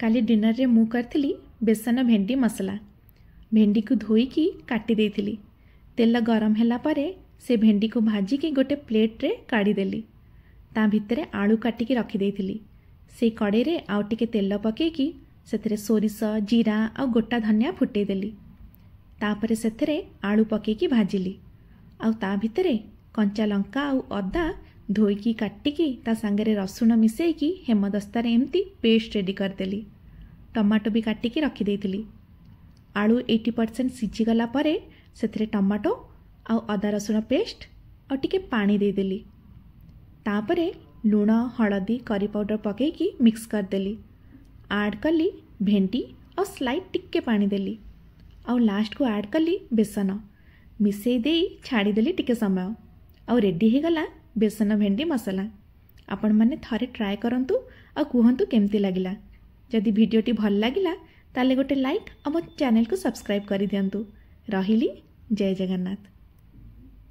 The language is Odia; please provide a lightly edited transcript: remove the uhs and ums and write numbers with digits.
କାଲି ଡିନରରେ ମୁଁ କରିଥିଲି ବେସନ ଭେଣ୍ଡି ମସଲା। ଭେଣ୍ଡିକୁ ଧୋଇକି କାଟି ଦେଇଥିଲି। ତେଲ ଗରମ ହେଲା ପରେ ସେ ଭେଣ୍ଡିକୁ ଭାଜିକି ଗୋଟେ ପ୍ଲେଟ୍ରେ କାଢ଼ିଦେଲି। ତା ଭିତରେ ଆଳୁ କାଟିକି ରଖିଦେଇଥିଲି। ସେଇ କଡ଼େଇରେ ଆଉ ଟିକେ ତେଲ ପକାଇକି ସେଥିରେ ସୋରିଷ, ଜିରା ଆଉ ଗୋଟା ଧନିଆ ଫୁଟେଇଦେଲି। ତାପରେ ସେଥିରେ ଆଳୁ ପକାଇକି ଭାଜିଲି। ଆଉ ତା ଭିତରେ କଞ୍ଚା ଲଙ୍କା ଆଉ ଅଦା ଧୋଇକି କାଟିକି ତା ସାଙ୍ଗରେ ରସୁଣ ମିଶାଇକି ହେମଦସ୍ତାରେ ଏମିତି ପେଷ୍ଟ ରେଡ଼ି କରିଦେଲି। ଟମାଟୋ ବି କାଟିକି ରଖିଦେଇଥିଲି। ଆଳୁ 80% ସିଝିଗଲା ପରେ ସେଥିରେ ଟମାଟୋ ଆଉ ଅଦା ରସୁଣ ପେଷ୍ଟ ଆଉ ଟିକେ ପାଣି ଦେଇଦେଲି। ତାପରେ ଲୁଣ, ହଳଦୀ, କରି ପାଉଡ଼ର ପକାଇକି ମିକ୍ସ କରିଦେଲି। ଆଡ଼୍ କଲି ଭେଣ୍ଡି ଆଉ ସ୍ଲାଇଟ୍ ଟିକେ ପାଣି ଦେଲି। ଆଉ ଲାଷ୍ଟକୁ ଆଡ଼୍ କଲି ବେସନ। ମିଶାଇ ଦେଇ ଛାଡ଼ିଦେଲି ଟିକେ ସମୟ, ଆଉ ରେଡ଼ି ହେଇଗଲା ବେସନ ଭେଣ୍ଡି ମସଲା। ଆପଣମାନେ ଥରେ ଟ୍ରାଏ କରନ୍ତୁ ଆଉ କୁହନ୍ତୁ କେମିତି ଲାଗିଲା। ଯଦି ଭିଡ଼ିଓଟି ଭଲ ଲାଗିଲା, ତାହେଲେ ଗୋଟେ ଲାଇକ୍ ଆଉ ମୋ ଚ୍ୟାନେଲକୁ ସବସ୍କ୍ରାଇବ୍ କରିଦିଅନ୍ତୁ। ରହିଲି, ଜୟ ଜଗନ୍ନାଥ।